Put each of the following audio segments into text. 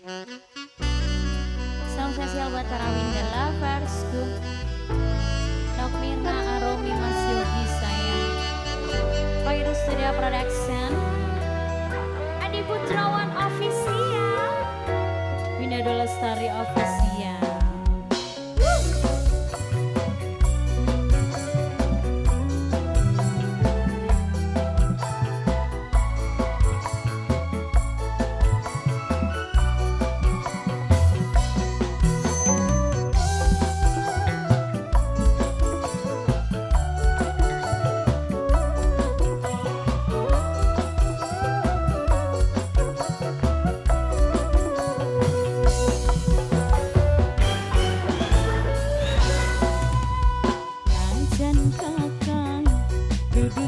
Salam spesial buat para Winda Loversku, Nok Mirna, Aromi, Mas Yogi sayang, Koiru Studio Production, Adi Putrawan Official, Winda Lestari Official.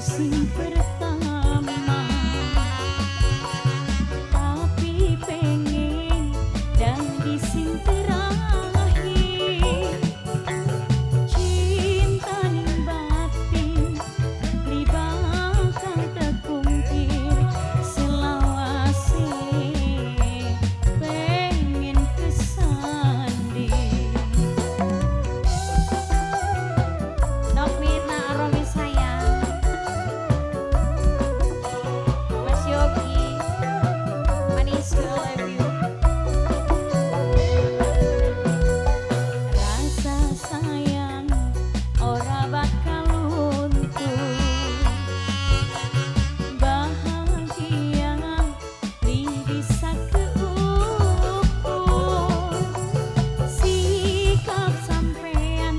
Sing pertama tapi pengen dadi sing terakhir, cinta ning batin li bakal tekungkir selawase pengen kesandi. Nok Mirna, Aromi sayang, Mas Yogi, manisku, I love you. Rasa sayang ora bakal luntur, bahagia li bisa keukur, sikap sampean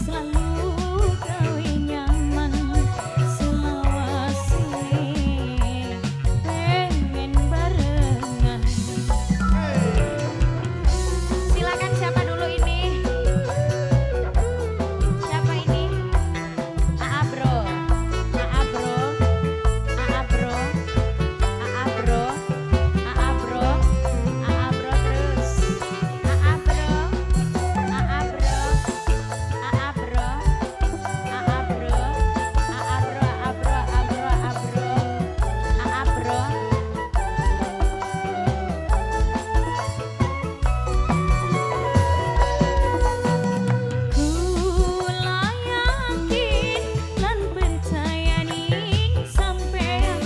selalu gawe nyaman selawase pengen barengan. Silakan siapa dulu ini? Siapa ini? AA bro, AA bro, AA bro, AA bro, AA bro, AA bro terus. AA bro, AA bro, AA bro, AA bro, AA bro, AA bro, AA bro, AA bro, AA bro. Kula yakin lan percaya ning sampean,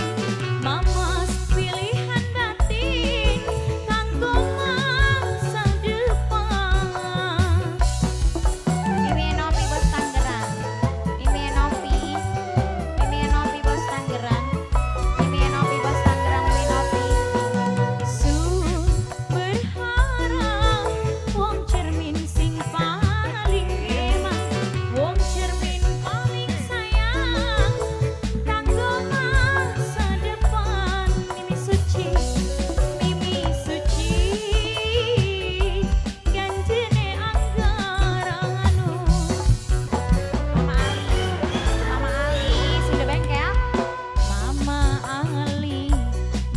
mamas pilihan batin kanggo masa depan. Mimi Enopi bos Tangerang. Mimi Enopi. Mimi Enopi bos Tangerang. Mimi Enopi bos Tangerang. Mimi Enopi. Sun berharap wong cermin sing paling emang, wong cermin paling sayang kanggo masa depan. Mimi suci, mimi suci, ganjene anggara anu. Mama Ali. Mama Ali sudah bengkel. Mama Ali,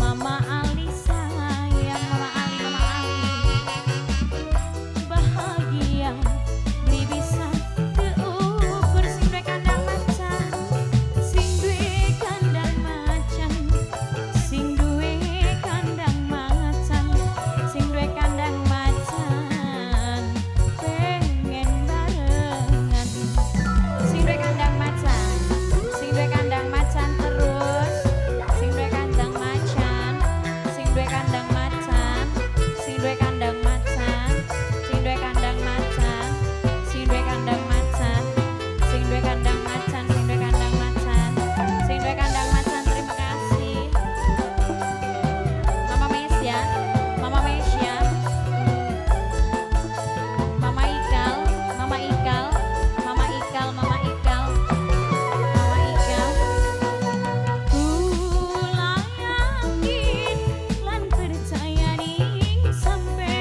Mama Ali sayang, Mama Ali, Mama Ali. Bahagia beli bisa keukur, Sing duwe kandang macan. Sing duwe kandang macan, sing duwe kandang macan, sing duwe kandang macan pengen barengan. Sing duwe kandang macan. Sing duwe kandang macan terus. Sing duwe kandang macan. Sing duwe kandang macan. Sing duwe kandang macan. Sing duwe kandang macan. Sing duwe kandang macan. Sing duwe kandang macan. Sing duwe kandang macan. Sing duwe kandang macan, terima kasih. Mama Mesya, Mama Mesya. Mama Ikal, Mama Ikal, Mama Ikal, Mama Ikal, Mama Ikal. Kula yakin lan percaya ning sampean.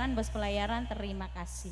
Pelayaran, Bos Pelayaran, terima kasih.